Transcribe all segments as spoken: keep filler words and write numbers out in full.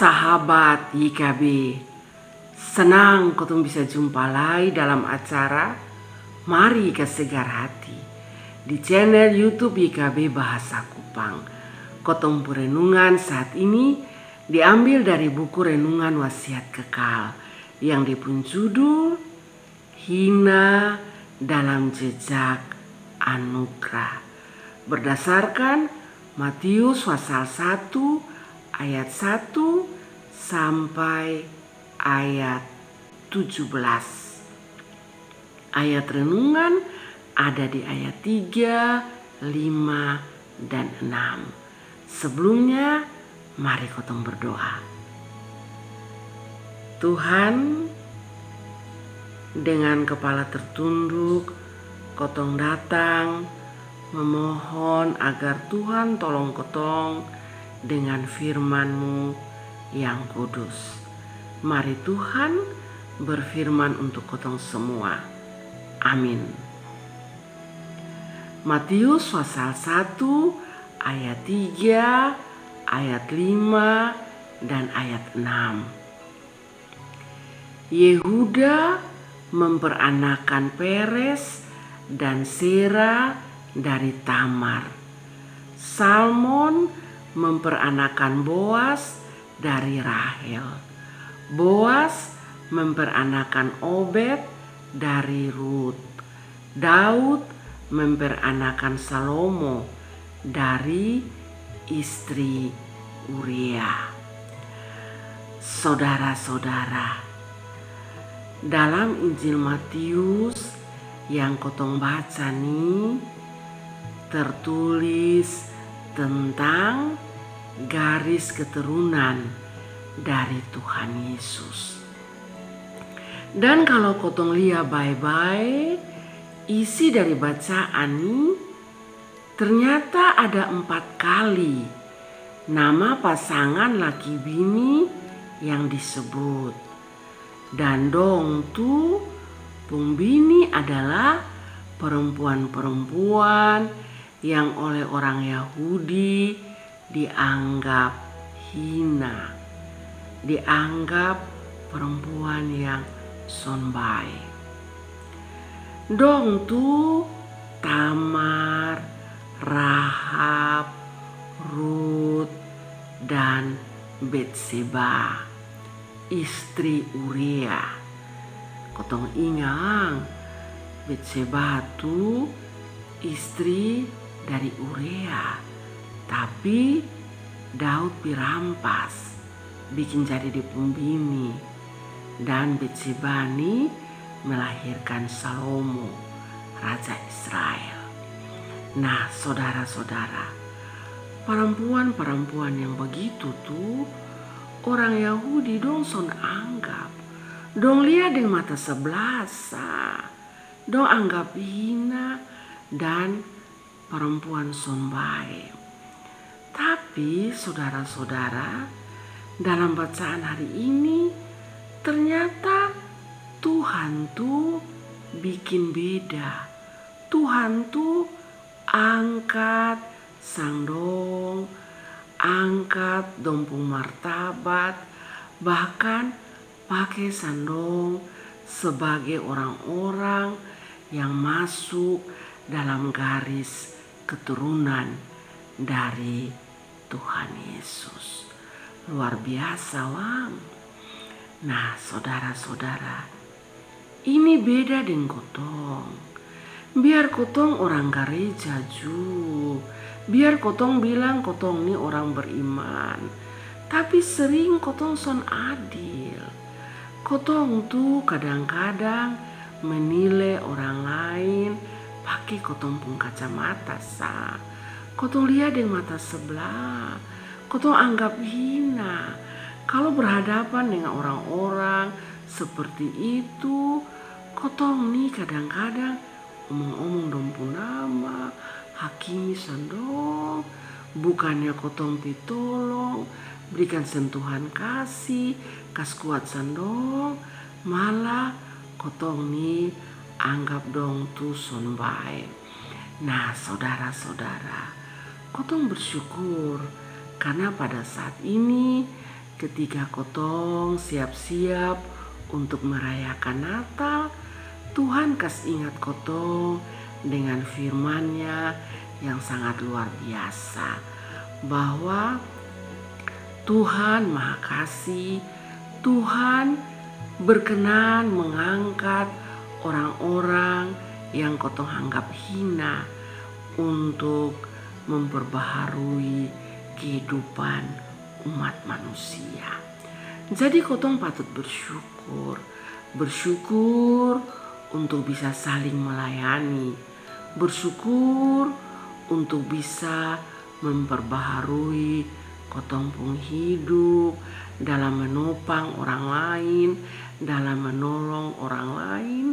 Sahabat Y K B, senang kotong bisa jumpa lai dalam acara Mari Kasegar Hati di channel YouTube Y K B Bahasa Kupang. Kotong pu renungan saat ini diambil dari buku renungan Wasiat Kekal yang dia pung judul Hina dalam Jejak Anugerah, berdasarkan Matius pasal satu ayat satu sampai ayat tujuh belas. Ayat renungan ada di ayat tiga, lima, dan enam. Sebelumnya, mari kotong berdoa. Tuhan, dengan kepala tertunduk, kotong datang memohon agar Tuhan tolong kotong dengan firman-Mu yang kudus. Mari Tuhan berfirman untuk kotong semua. Amin. Matius pasal satu ayat tiga, ayat lima, dan ayat enam. Yehuda memperanakan Peres dan Sera dari Tamar. Salmon memperanakan Boas dari Rahel. Boas memperanakan Obed dari Rut. Daud memperanakan Salomo dari istri Uria. Sodara-sodara, dalam Injil Matius yang kotong baca ni tertulis tentang garis keturunan dari Tuhan Yesus. Dan kalo kotong lia bae-bae isi dari bacaan ni, ternyata ada empat kali nama pasangan laki bini yang disebut. Dan dong tu pung bini adalah perempuan-perempuan yang oleh orang Yahudi dianggap hina, dianggap perempuan yang son bae. Dong tu Tamar, Rahab, Rut, dan Betseba, istri Uria. Kotong inga, Betseba tu istri dari Uria, tapi Daud pi rampas bikin jadi dia pung bini. Dan Betseba ni melahirkan Salomo, raja Israel. Nah, sodara-sodara, parampuan-parampuan yang bagitu tu orang Yahudi dong son anggap. Dong lia deng mata sablah sa. Dong anggap hina dan parampuan son bae. Tapi sodara-sodara, dalam bacaan hari ini, ternyata Tuhan tu bikin beda. Tuhan tu angkat sang dong, angkat dong pung martabat, bahkan pake sang dong sebagai orang-orang yang masuk dalam garis keturunan dari Tuhan Yesus. Luar biasa, wang. Nah, sodara-sodara, ini beda deng kotong. Biar kotong orang gareja ju, biar kotong bilang kotong ni orang beriman, tapi sering kotong son adil. Kotong tu kadang-kadang menile orang lain pake kotong pung kacamata sa. Kotong lia deng mata sablah. Kotong anggap hina. Kalo berhadapan dengan orang-orang seperti itu, kotong ni kadang-kadang omong-omong dong pung nama, hakimi sang dong. Bukannya kotong pi tolong, berikan sentuhan kasih, kas kuat sang dong, malah kotong ni anggap dong tu son bae. Nah, sodara-sodara, kotong bersyukur karna pada saat ini Ketika kotong siap-siap untuk merayakan Natal, Tuhan kas ingat kotong dengan firman-Nya yang sangat luar biasa, bahwa Tuhan Maha Kasih, Tuhan berkenan mengangkat orang-orang yang kotong anggap hina untuk memperbaharui kehidupan umat manusia. Jadi kotong patut bersyukur, bersyukur untuk bisa saling melayani, bersyukur untuk bisa memperbaharui kotong pung hidup dalam menopang orang lain, dalam menolong orang lain,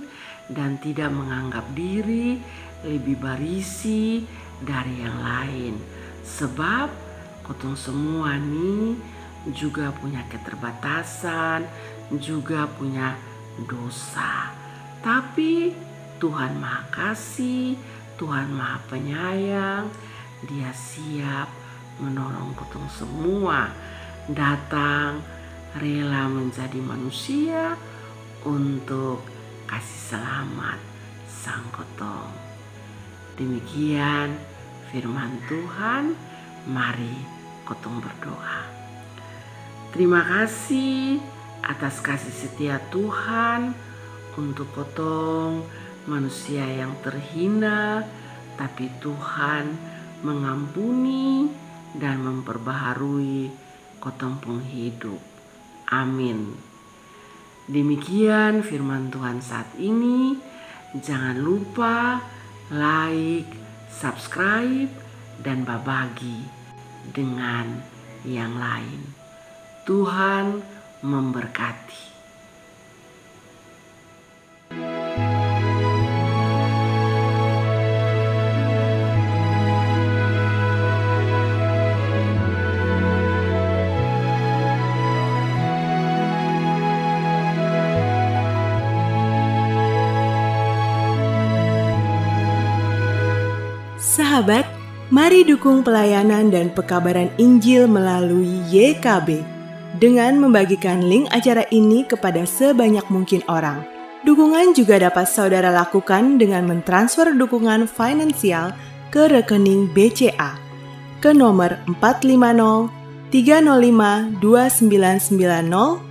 dan tidak menganggap diri lebih barisi dari yang lain. Sebab kotong semua ni juga punya keterbatasan, juga punya dosa. Tapi Tuhan Maha Kasih, Tuhan Maha Penyayang, Dia siap menolong kotong semua datang rela menjadi manusia untuk kasih selamat sang kotong. Demikian firman Tuhan, mari kotong berdoa. Terima kasih atas kasih setia Tuhan untuk kotong manusia yang terhina, tapi Tuhan mengampuni dan memperbaharui kotong pung hidup. Amin. Demikian firman Tuhan saat ini. Jangan lupa like, subscribe, dan babagi dengan yang lain. Tuhan memberkati. Sahabat, mari dukung pelayanan dan pekabaran Injil melalui Y K B dengan membagikan link acara ini kepada sebanyak mungkin orang. Dukungan juga dapat saudara lakukan dengan mentransfer dukungan finansial ke rekening B C A ke nomor empat lima nol tiga nol lima dua sembilan sembilan nol,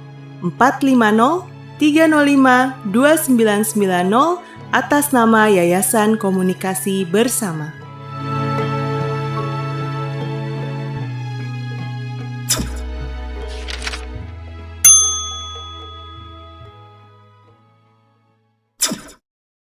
empat lima nol tiga nol lima dua sembilan sembilan nol, atas nama Yayasan Komunikasi Bersama.